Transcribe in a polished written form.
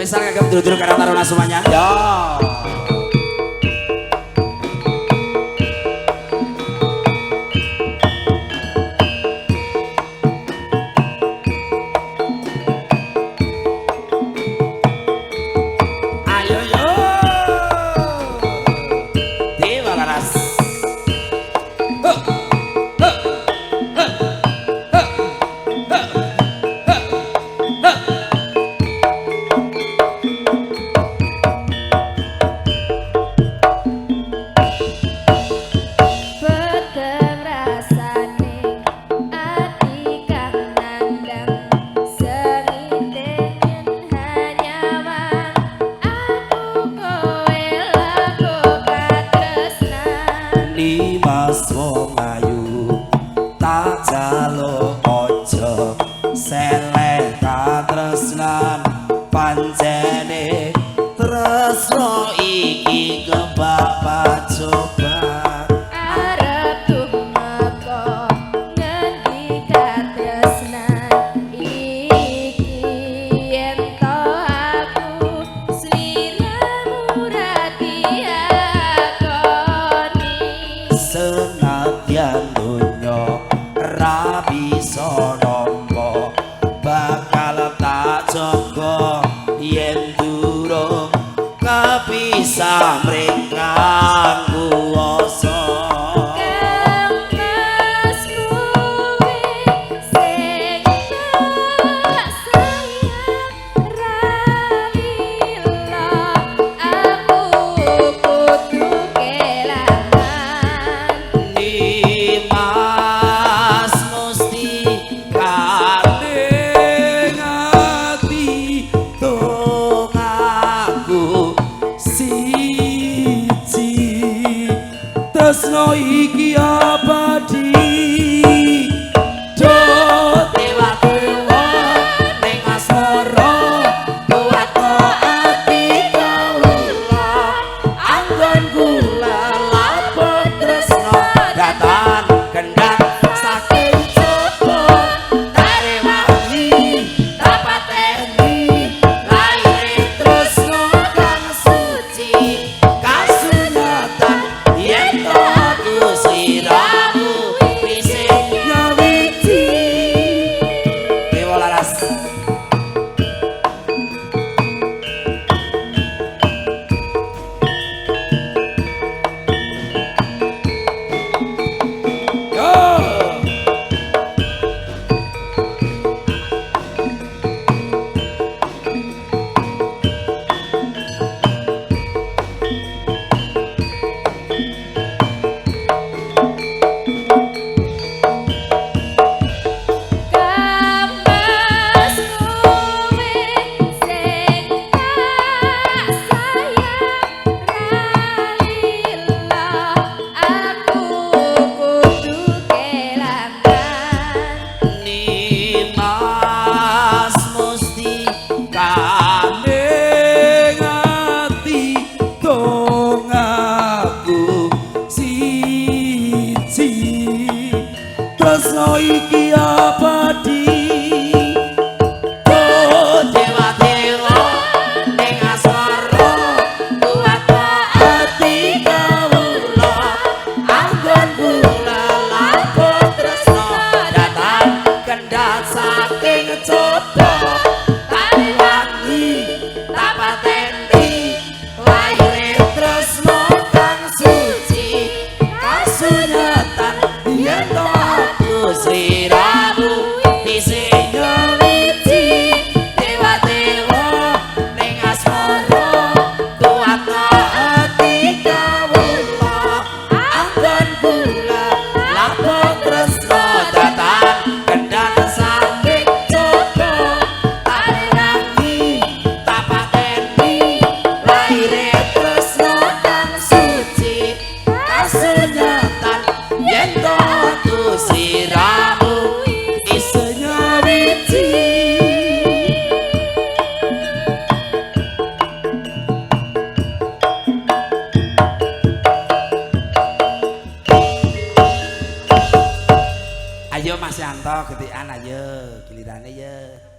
Spesial kagem dulur-dulur Karang Taruna semuanya. Ya. Ayo yo. Dewa Laras. Huh. Huh. Huh. Huh. Huh. Huh. Huh. Peteng rasane ati kang nandang sengite yen hanyawang aku kowe laku katresnan. Nimas wong ayu tak jaluk aja seleh katresnan pancene tresno iki kebak pacoban. Arep tumeka ngendi katresnan iki yen to aku sliramu ra diakoni. Senadyan donya ra bisa nampa bakal tak jaga yen durung kepisah mringkang kuwasa. Kang Mas kowe sing tak sayang ra lila aku kudu kelangan. Nimas musti kaning ati dongaku siji tresno iki abadi. Do dewa dewa ning asmara kuwat ati kawula anggon kula lapor tresno datan kendang saking coba tarewangi tapateni laire tresno kang suci kasunyatan yen to aku sliramu isih nyawiji. Dewa Laras. Yo. Kang Mas kowe sing tak sayang ra lila aku kudu kelangan. Nimas musti kaning ati dongaku siji tresno iki abadi. Do dewa dewa ning asmara kuwat ati kawula anggon kula lapor tresno datan kendhat saking coba tarewangi tapateni laire tresno kang suci kasunyatan yen to aku sliramu isih nyawiji. Dewa dewa ning asmara kuwat ati kawula anggon kula lapor tresno datan kendhat saking coba tarewangi tapateni laire tresno kang suci kasunyatan yen to aku sliramu isih nyawiji. Ayo Mas Yanto getikan ayo gilirane ya.